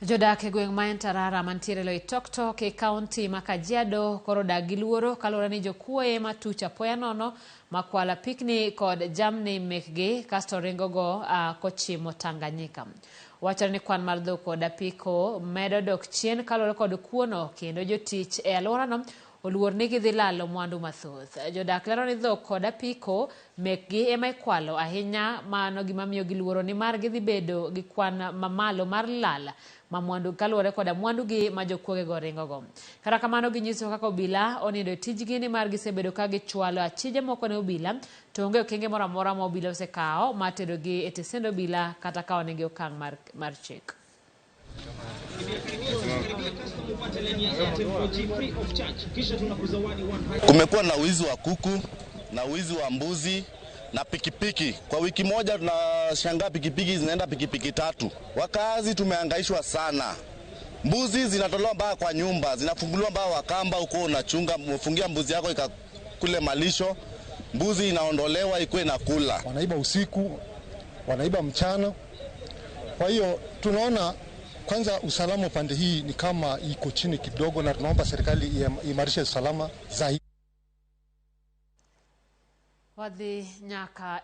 Jodak e gweng' ma Entarara mantiere Loitoktok e kaunti ma Kajiado koro dak gi luoro kaluwore ni jokuoye matuch apoya nono makwalo apikni kod jamni mekgi kasto ringogo kochimo Tanganyika. Wachore ni kwan mar dhok kod apiko medo dok chien kaluwore kod kuono kendo jotich e alworano oluor ni gidhi lalo mwandu mathoth. Jodak lero ni dhok kod apiko mekgi ema ikwalo ahinya mano gima miyo giluoro nimar gidhi bedo gi kwan mamalo mar lal ma mwandu kaluwore koda mwandugi ma jokuogego ringogo. Kata kamano ginyiso kaka obila onindo e tijgi nimar gisebedo ka gichwalo achije moko ne obila to onge okenge moro amora ma obila osekawo mar terogi e tesend obila kata kawonegi okang' mar chik. Kumekuwa na wizi wa kuku na wizi wa mbuzi na pikipiki. Kwa wiki moja tunashangaa pikipiki zinaenda pikipiki tatu. Wakazi tumehangaishwa sana. Mbuzi zinatolewa mpaka kwa nyumba, zinafunguliwa mpaka kwa kamba, huko unachunga, umefungia mbuzi yako ikakule malisho, mbuzi inaondolewa ikuwe inakula. Wanaiba usiku, wanaiba mchana. Kwa hiyo tunaona kwanza usalama upande hii ni kama iko chini kidogo, na tunaomba serikali iimarishe usalama zaidi. Wadhi nyaka e